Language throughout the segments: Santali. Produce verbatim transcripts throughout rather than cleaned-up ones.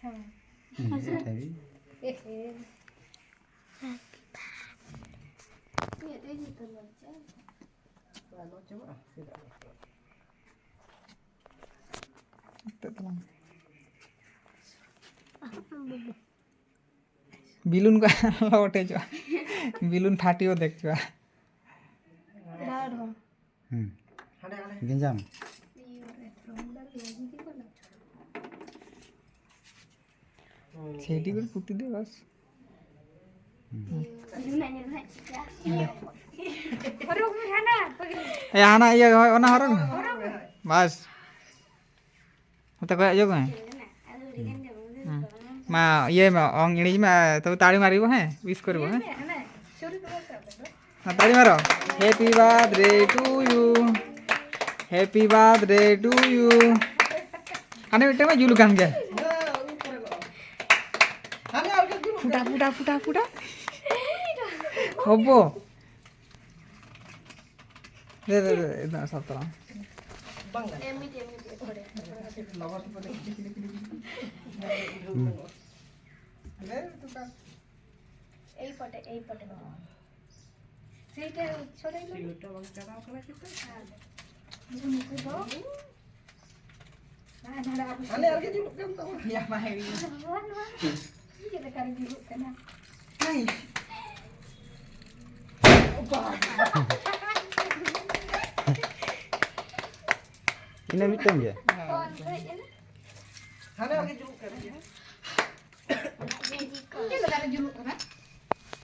ᱦᱮᱸ, ᱥᱮᱴᱟ ᱜᱮ᱾ ᱤᱧᱟᱹᱜ ᱫᱚ ᱡᱚᱛᱚ ᱞᱚᱡᱡᱟ᱾ ᱱᱤᱛᱚᱜ ᱛᱟᱞᱟᱝ᱾ ᱵᱤᱞᱩᱱ ᱠᱚ ᱟᱞᱚ ᱚᱴᱮᱡᱚᱜᱼᱟ᱾ ᱵᱤᱞᱩᱱ ᱯᱷᱟᱴᱤᱣ ᱫᱮᱠᱷᱪᱚᱜᱼᱟ᱾ ᱦᱩᱸ᱾ ᱜᱮᱸᱡᱟᱢ᱾ ᱪᱷᱮᱴᱤ ᱠᱚ ᱯᱩᱛᱤ ᱫᱮ ᱵᱟᱥ᱾ ᱦᱩᱸ᱾ ᱮ, ᱦᱟᱱᱟ ᱤᱭᱟᱹ, ᱦᱳᱭ, ᱚᱱᱟ ᱦᱚᱨᱚᱜ ᱢᱮ᱾ ᱵᱟᱥ᱾ ᱱᱚᱛᱮ ᱠᱚᱭᱚᱜ ᱡᱚᱜ ᱢᱮ᱾ ᱦᱩᱸ᱾ ᱢᱟ, ᱤᱭᱟᱹᱭ ᱢᱮ, ᱚᱝ ᱤᱬᱤᱡ ᱢᱮ, ᱛᱚᱵᱮ ᱛᱟᱲᱤ ᱢᱟᱨᱤ ᱵᱚ, ᱦᱮᱸ? ᱣᱤᱥ ᱠᱚᱨᱤ ᱵᱚ, ᱦᱮᱸ? ᱢᱟ, ᱛᱟᱲᱤ ᱢᱟᱨᱚ᱾ Happy birthday to you. Happy birthday to you. ᱦᱟᱱᱮ ᱢᱤᱫᱴᱟᱝ ᱢᱟ ᱡᱩᱞ ᱠᱟᱱ ᱜᱮ᱾ ᱯᱷᱩᱴᱟ, ᱯᱷᱩᱴᱟ, ᱯᱷᱩᱴᱟ, ᱯᱷᱩᱴᱟ᱾ ᱦᱚᱵᱚ᱾ ᱫᱮ, ᱫᱮ, ᱫᱮ, ᱫᱮ, ᱥᱟᱵ ᱛᱟᱞᱟᱝ᱾ ᱵᱟᱝ ᱜᱟᱱᱚᱜᱼᱟ᱾ ᱮᱢᱱᱤ ᱛᱮ, ᱮᱢᱱᱤ ᱛᱮ, ᱯᱚᱨᱮ, ᱯᱚᱨᱮ ᱠᱟᱛᱮ᱾ ᱞᱚᱵᱚ ᱛᱮᱠᱚ ᱫᱮ, ᱠᱤᱪᱷᱤ, ᱠᱤᱪᱷᱤ, ᱠᱤᱪᱷᱤ, ᱠᱤᱪᱷᱤ᱾ ᱦᱩᱸ᱾ ᱫᱮ, ᱛᱚ ᱠᱟ-, ᱮᱭ ᱯᱚᱴᱮ, ᱮᱭ ᱯᱚᱴᱮ᱾ ᱥᱤᱴ ᱮ ᱪᱷᱚᱲᱮ ᱞᱮ᱾ ᱥᱤᱴ ᱵᱟᱝ ᱪᱟᱞᱟᱣ ᱠᱟᱱᱟ ᱪᱮᱛᱟ? ᱦᱮᱸ᱾ ᱩᱱᱠᱩ ᱫᱚ ᱦᱟᱱᱮ ᱟᱨᱜᱮ ᱡᱩᱞᱩᱜ ᱠᱟᱱ ᱛᱟᱢᱟ᱾ ᱭᱟ, ᱢᱟ ᱦᱮᱲᱤ᱾ ᱱᱚᱣᱟ, ᱱᱚᱣᱟ᱾ ᱪᱮᱫ ᱞᱮᱠᱟ ᱨᱮ ᱡᱩᱞᱩᱜ ᱠᱟᱱᱟ? ᱦᱟᱭ᱾ ᱵᱟ᱾ ᱤᱱᱟᱹ ᱢᱤᱫᱴᱮᱱ ᱜᱮ? ᱦᱳᱭ, ᱦᱳᱭ, ᱤᱱᱟᱹ᱾ ᱦᱟᱱᱮ ᱟᱨᱜᱮ ᱡᱩᱞᱩᱜ ᱠᱟᱱ ᱜᱮᱭᱟ᱾ ᱪᱮᱫ ᱞᱮᱠᱟ ᱨᱮ ᱡᱩᱞᱩᱜ ᱠᱟᱱᱟ?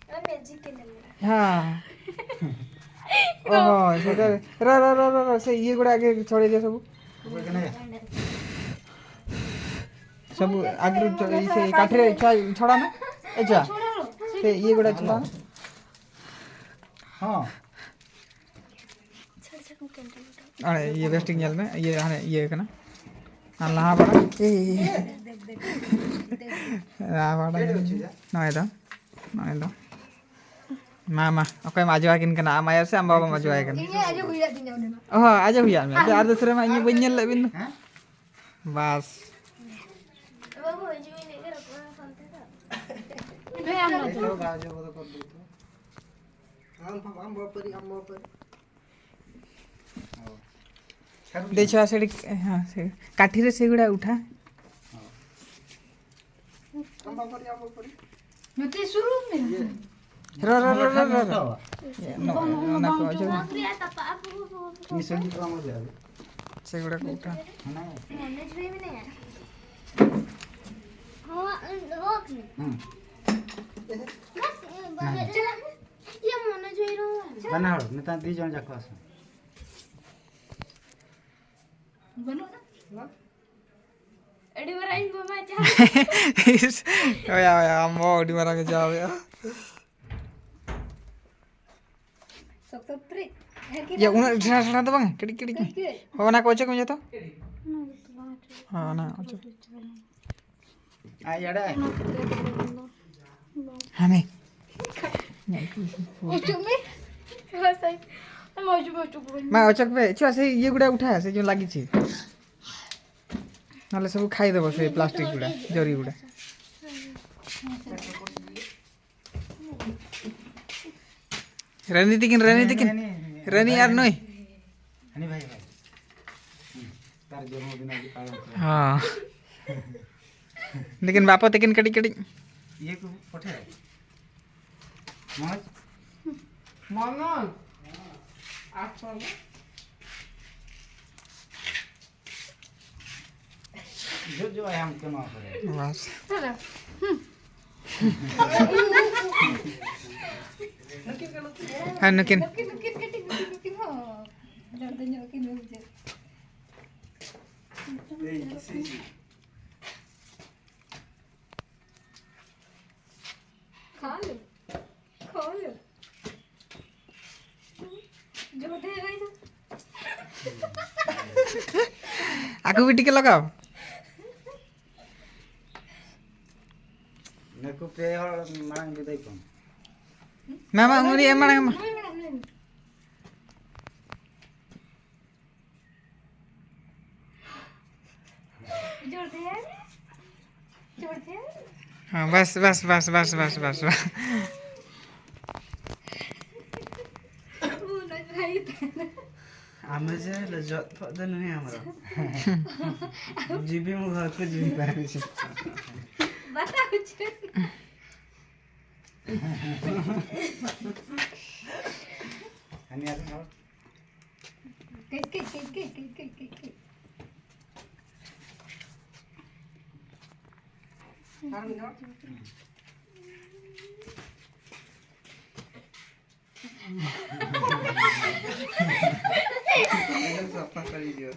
ᱚᱱᱟ ᱢᱮᱡᱤᱠ ᱮ ᱧᱮᱞ ᱢᱮ᱾ ᱦᱮᱸ᱾ ᱚ, ᱦᱳᱭ, ᱥᱮᱴᱟ ᱨᱟ, ᱨᱟ, ᱨᱟ, ᱨᱟ, ᱨᱟ, ᱥᱮ ᱤᱭᱟᱹ ᱜᱩᱲᱟ ᱟᱜᱮ ᱪᱷᱚᱲᱮ ᱫᱮ ᱥᱚᱵᱩ᱾ ᱥᱚᱵᱩ ᱟᱜᱮ ᱪᱷᱚ-, ᱥᱮ ᱠᱟᱴᱷᱮ ᱪᱷᱚ-, ᱪᱷᱚᱲᱟ ᱢᱮ᱾ ᱮ ᱪᱷᱟ᱾ ᱥᱮ ᱤᱭᱟᱹ ᱜᱩᱲᱟ ᱪᱷᱚᱲᱟ ᱢᱮ᱾ ᱦᱚᱸ᱾ ᱟᱨ ᱤᱭᱟᱹ ᱵᱮᱥ ᱴᱷᱤᱠ ᱧᱮᱞ ᱢᱮ, ᱤᱭᱟᱹ ᱦᱟᱱᱮ ᱤᱭᱟᱹ ᱠᱟᱱᱟ᱾ ᱟᱨ ᱞᱟᱦᱟ ᱵᱟᱲᱟ, ᱮᱭ, ᱞᱟᱦᱟ ᱵᱟᱲᱟ ᱧᱮᱞ ᱢᱮ᱾ ᱱᱚᱜᱼᱚᱭ ᱫᱚ, ᱱᱚᱜᱼᱚᱭ ᱫᱚ᱾ ᱢᱟ, ᱢᱟ, ᱚᱠᱚᱭᱮᱢ ᱟᱡᱚ ᱟᱹᱠᱤᱱ ᱠᱟᱱᱟ? ᱟᱢ ᱟᱭᱳ ᱥᱮ ᱟᱢ ᱵᱟᱵᱟᱢ ᱟᱡᱚ ᱟᱭ ᱠᱟᱱᱟ? ᱤᱧ ᱟᱡᱚ ᱦᱩᱭ ᱟᱹᱫᱤᱧᱟ ᱩᱱᱤ ᱢᱟ᱾ ᱚ, ᱦᱚᱸ, ᱟᱡᱚ ᱦᱩᱭ ᱟᱫ ᱢᱮᱭᱟ᱾ ᱟᱨ ᱫᱚᱥᱨᱟ ᱢᱟ ᱤᱧ ᱵᱟᱹᱧ ᱧᱮᱞ ᱞᱮᱫ ᱵᱤᱱ ᱫᱚ᱾ ᱦᱮᱸ? ᱵᱟᱥ᱾ ᱵᱟᱹᱵᱩ ᱦᱤᱡᱩᱜ ᱢᱮ, ᱤᱱᱟᱹᱜ ᱜᱮ ᱨᱚᱯᱚᱲ ᱢᱮ ᱯᱷᱳᱱ ᱛᱮᱫᱚ᱾ ᱦᱮᱸ, ᱟᱢ ᱫᱚ ᱪᱮᱫ ᱦᱚᱸ ᱵᱟᱝ ᱟᱸᱡᱚᱢ ᱜᱚᱫᱚᱜ ᱠᱟᱱ ᱛᱟᱹᱵᱤᱱᱟ᱾ ᱟᱢ, ᱟᱢ ᱵᱟᱯᱟᱨᱤ, ᱟᱢ ᱵᱟᱯᱟᱨᱤ᱾ ᱦᱳᱭ᱾ ᱫᱮᱪᱷᱚ, ᱥᱮᱲᱤ, ᱦᱮᱸ, ᱥᱮᱲᱤ᱾ ᱠᱟᱴᱷᱤ ᱨᱮ ᱥᱮᱜᱩᱲᱟ ᱩᱴᱷᱟ᱾ ᱦᱳᱭ᱾ ᱟᱢ ᱵᱟᱯᱟᱨᱤ, ᱟᱢ ᱵᱟᱯᱟᱨᱤ᱾ ᱱᱚᱛᱮ ᱥᱩᱨᱩᱜ ᱢᱮ᱾ ᱤᱭᱟᱹ᱾ ᱨᱚ, ᱨᱚ, ᱨᱚ, ᱨᱚ, ᱨᱚ᱾ ᱵᱟᱝ, ᱚᱱᱟ ᱠᱚ ᱵᱟᱝ ᱚᱪᱚᱜ ᱢᱮ᱾ ᱪᱚ᱾ ᱢᱤᱥᱚᱱ ᱡᱤ ᱯᱨᱟᱢ ᱞᱮ ᱟᱹᱜᱩ᱾ ᱥᱮᱜᱩᱲᱟ ᱠᱚ ᱩᱴᱷᱟ᱾ ᱦᱟᱱᱟ᱾ ᱢᱚᱱᱳᱡᱽ ᱵᱷᱟᱹᱭ ᱢᱮᱱᱟᱭᱟ᱾ ᱦᱚᱸ, ᱦᱚᱸ᱾ ᱦᱩᱸ᱾ ᱵᱟᱥ, ᱵᱟᱥ, ᱦᱮᱸ᱾ ᱪᱟᱞᱟᱜ ᱢᱮ᱾ ᱤᱭᱟᱹ, ᱢᱚᱱᱳᱡᱽ ᱵᱷᱟᱹᱭ ᱨᱚᱲ᱾ ᱵᱟᱱᱟ ᱦᱚᱲ, ᱱᱮᱛᱟᱨ ᱫᱩ ᱡᱚᱱ ᱡᱟᱠᱚ ᱟᱥᱮ᱾ ᱵᱟᱹᱱᱩᱜᱼᱟ᱾ ᱟᱹᱰᱤ ᱢᱟᱨᱟᱝ ᱤᱧ ᱵᱟᱵᱟ ᱡᱟᱦᱟᱸ ᱤᱥ, ᱳᱭᱟ, ᱳᱭᱟ, ᱟᱢ ᱵᱟᱵᱟ ᱟᱹᱰᱤ ᱢᱟᱨᱟᱝ ᱮ ᱡᱟᱣᱮᱜᱼᱟ᱾ ᱥᱚᱛᱚᱛᱨᱤ᱾ ᱤᱭᱟᱹ, ᱩᱱᱟᱹᱜ ᱥᱮᱬᱟ ᱥᱮᱬᱟ ᱫᱚ ᱵᱟᱝ, ᱠᱟᱹᱴᱤᱡ ᱠᱟᱹᱴᱤᱡ᱾ ᱠᱟᱹᱴᱤᱡ ᱠᱟᱹᱴᱤᱡ᱾ ᱦᱳᱭ, ᱚᱱᱟ ᱠᱚ ᱚᱪᱚᱜ ᱢᱮ ᱡᱚᱛᱚ᱾ ᱚᱱᱟ ᱜᱮᱛᱚ ᱵᱟᱝ ᱚᱪᱚᱜ᱾ ᱦᱳᱭ, ᱚᱱᱟ ᱚᱪᱚᱜ᱾ ᱟᱡ ᱟᱲᱟᱜ᱾ ᱚᱱᱟ ᱠᱚᱛᱮ ᱫᱚ ᱵᱟᱝ ᱫᱚ᱾ ᱦᱟᱱᱮ᱾ ᱚᱪᱚᱜ ᱢᱮ᱾ ᱵᱟᱥ, ᱟᱭ᱾ ᱟᱢ ᱚᱪᱚᱜ ᱢᱮ, ᱚᱪᱚᱜ ᱠᱚᱣᱟᱧ᱾ ᱢᱟ ᱚᱪᱚᱜ ᱯᱮ, ᱪᱚ, ᱥᱮ ᱤᱭᱟᱹ ᱜᱩᱲᱟ ᱩᱴᱷᱟ, ᱥᱮ ᱡᱚ ᱞᱟᱜᱤᱪᱷᱮ᱾ ᱱᱟᱦᱞᱮ ᱥᱚᱵ ᱠᱷᱟଇ ᱫᱮᱵᱚ, ᱥᱮ ᱯᱞᱟᱥᱴᱤᱠ ᱜᱩᱲᱟ, ᱡᱚᱨᱤ ᱜᱩᱲᱟ᱾ ᱨᱟᱱᱤ ᱛᱤᱠᱤᱱ, ᱨᱟᱱᱤ ᱛᱤᱠᱤᱱ᱾ ᱨᱟᱱᱤ ᱟᱨ ᱱᱩᱭ᱾ ᱦᱟᱹᱱᱤ ᱵᱷᱟᱭ, ᱵᱷᱟᱭ᱾ ᱦᱩᱸ᱾ ᱛᱟᱨ ᱡᱚᱱᱢᱚ ᱫᱤᱱ ᱟᱹᱰᱤ ᱯᱟᱞᱚᱱ ᱠᱚᱨᱟ᱾ ᱦᱚᱸ᱾ ᱞᱮᱠᱤᱱ ᱵᱟᱯᱚ ᱛᱤᱠᱤᱱ ᱠᱟᱹᱴᱤᱡ ᱠᱟᱹᱴᱤᱡ᱾ ᱤᱭᱟᱹ ᱠᱚ ᱯᱚᱴᱷᱮ᱾ ᱢᱚᱱᱳᱡᱽ? ᱢᱚᱱᱳᱡᱽ? ᱟᱥᱚᱞᱮ? ᱡᱩᱛ ᱡᱩᱛ ᱟᱭᱟᱢ ᱠᱚ ᱱᱚᱣᱟ ᱠᱚᱨᱮ᱾ ᱵᱟᱥ᱾ ᱦᱩᱸ᱾ ᱦᱮᱸ, ᱱᱩᱠᱤᱱ᱾ ᱱᱩᱠᱤᱱ, ᱱᱩᱠᱤᱱ ᱠᱟᱹᱴᱤᱡ, ᱱᱩᱠᱤᱱ, ᱱᱩᱠᱤᱱ ᱦᱚᱸ᱾ ᱡᱚᱲ ᱫᱚ ᱧᱚᱜ ᱠᱤᱱ ᱵᱩᱡᱷᱟᱹᱣ᱾ ᱮᱭ, ᱥᱤ, ᱥᱤ᱾ ᱠᱷᱟᱞ, ᱠᱷᱟᱞ᱾ ᱡᱳᱨ ᱫᱮ ᱵᱷᱟᱭ ᱫᱚ᱾ ᱟᱠᱚ ᱵᱤᱴᱤ ᱠᱚ ᱞᱟᱜᱟᱣ᱾ ᱱᱩᱠᱩ ᱯᱮ ᱦᱚᱲ ᱢᱟᱲᱟᱝ ᱵᱤᱫᱟᱹᱭ ᱠᱚᱢ᱾ ᱢᱟ, ᱢᱟ, ᱩᱱᱤ ᱮᱢ ᱢᱟᱲᱟᱝ ᱢᱟ᱾ ᱱᱩᱭ ᱢᱮᱱᱟᱜ, ᱱᱩᱭ ᱢᱮᱱᱟᱜ᱾ ᱡᱳᱨ ᱫᱮ᱾ ᱦᱮᱸ, ᱵᱟᱥ, ᱵᱟᱥ, ᱵᱟᱥ᱾ ᱟᱢᱮ ᱡᱮ ᱞᱮ ᱡᱚᱜ ᱛᱷᱚᱜ ᱫᱚ ᱱᱩᱭ ᱟᱢᱨᱚ᱾ ᱡᱤᱵᱤ ᱢᱩ ᱦᱚᱲ ᱠᱚ ᱡᱤᱵᱤ ᱯᱟᱨᱢᱤᱥᱚᱱ᱾ ᱵᱟᱛᱟ ᱦᱚᱪᱚ᱾ ᱦᱟᱱᱤ ᱟᱨ ᱦᱚᱲ᱾ ᱠᱟᱹᱡ, ᱠᱟᱹᱡ, ᱠᱟᱹᱡ, ᱠᱟᱹᱡ᱾ ᱟᱨ ᱢᱤᱫ ᱦᱚᱲ᱾ ᱮᱠᱫᱚᱢ ᱥᱟᱯᱷᱟ ᱥᱟᱹᱨᱤ ᱜᱮ᱾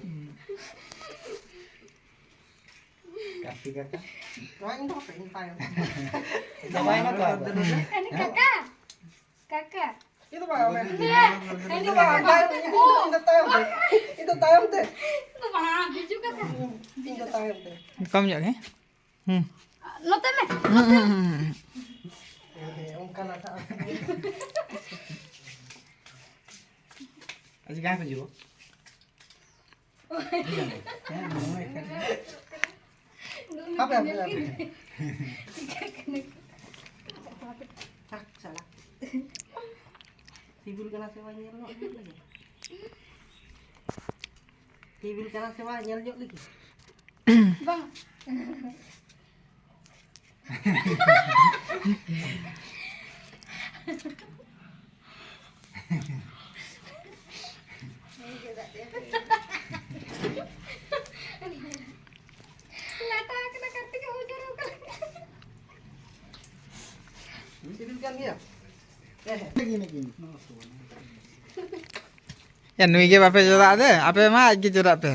ᱠᱟᱹᱯᱤ ᱠᱟᱠᱟ᱾ ᱱᱚᱣᱟ ᱤᱧ ᱫᱚ ᱦᱟᱯᱮ, ᱤᱧ ᱛᱟᱭᱚᱢ᱾ ᱪᱟᱵᱟᱭᱮᱱᱟ ᱛᱚ ᱟᱫᱚ᱾ ᱟᱹᱱᱤ ᱠᱟᱠᱟ, ᱠᱟᱠᱟ᱾ ᱤᱧ ᱫᱚ ᱵᱟᱝ, ᱟᱹᱱᱤ ᱤᱧ ᱫᱚ ᱵᱟᱝ, ᱠᱟᱠᱟ᱾ ᱤᱧ ᱫᱚ ᱛᱟᱭᱚᱢ ᱛᱮ, ᱤᱧ ᱫᱚ ᱛᱟᱭᱚᱢ ᱛᱮ᱾ ᱤᱧ ᱫᱚ ᱵᱟᱝ, ᱵᱤᱡᱩ ᱠᱟᱠᱟ᱾ ᱤᱧ ᱫᱚ ᱛᱟᱭᱚᱢ ᱛᱮ᱾ ᱠᱚᱢ ᱧᱚᱜ ᱜᱮ᱾ ᱦᱩᱸ᱾ ᱱᱚᱛᱮ ᱢᱮ᱾ ᱦᱩᱸ, ᱦᱩᱸ, ᱦᱩᱸ, ᱦᱩᱸ᱾ ᱦᱮᱸ, ᱚᱱᱠᱟ ᱞᱟᱴᱷᱟ᱾ ᱟᱪᱪᱷᱟ, ᱡᱟᱦᱟᱸᱭ ᱯᱮ ᱡᱩᱵᱚ᱾ ᱦᱮᱸ, ᱱᱚᱜᱼᱚᱭ ᱠᱷᱟᱱ᱾ ᱦᱟᱯᱮ, ᱦᱟᱯᱮ, ᱦᱟᱯᱮ᱾ ᱪᱤᱠᱟᱹᱜ ᱠᱟᱱᱟ? ᱦᱟᱠ, ᱥᱟᱞᱟ᱾ ᱥᱤᱵᱤᱞ ᱠᱟᱱᱟ ᱥᱮ ᱵᱟᱝ ᱧᱮᱞ ᱧᱚᱜ ᱞᱮᱜᱮ᱾ ᱥᱤᱵᱤᱞ ᱠᱟᱱᱟ ᱥᱮ ᱵᱟᱝ ᱧᱮᱞ ᱧᱚᱜ ᱞᱮᱜᱮ᱾ ᱵᱟᱝ᱾ ᱞᱟᱴᱟ ᱟᱠᱟᱱᱟ, ᱠᱟᱹᱴᱤᱡ ᱦᱚᱸ ᱡᱚᱨᱚ ᱠᱟᱱᱟ᱾ ᱥᱤᱵᱤᱞ ᱠᱟᱱ ᱜᱮᱭᱟ? ᱦᱮᱸ, ᱦᱮᱸ᱾ ᱭᱟ, ᱱᱩᱭ ᱜᱮ ᱵᱟᱯᱮ ᱪᱮᱫᱟᱜ ᱫᱮ? ᱟᱯᱮ ᱢᱟ ᱟᱡ ᱜᱮ ᱪᱮᱫᱟᱜ ᱯᱮ᱾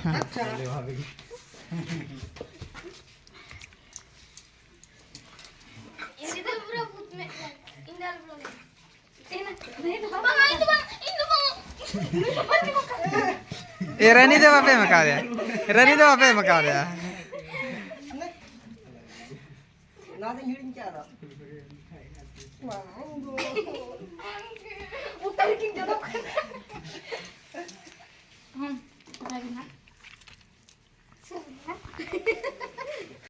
ᱟᱪᱪᱷᱟ᱾ ᱵᱟᱝ, ᱤᱧ ᱫᱚ ᱵᱟᱝ, ᱤᱧ ᱫᱚ ᱵᱟᱝ᱾ ᱮ, ᱨᱟᱱᱤ ᱫᱚ ᱵᱟᱯᱮ ᱮᱢ ᱠᱟᱣᱫᱮᱭᱟ? ᱨᱟᱱᱤ ᱫᱚ ᱵᱟᱯᱮ ᱮᱢ ᱠᱟᱣᱫᱮᱭᱟ? ᱱᱚᱣᱟ ᱫᱚᱧ ᱦᱤᱲᱤᱧ ᱠᱮᱜᱼᱟ ᱟᱫᱚ᱾ ᱵᱟᱝ ᱫᱚ᱾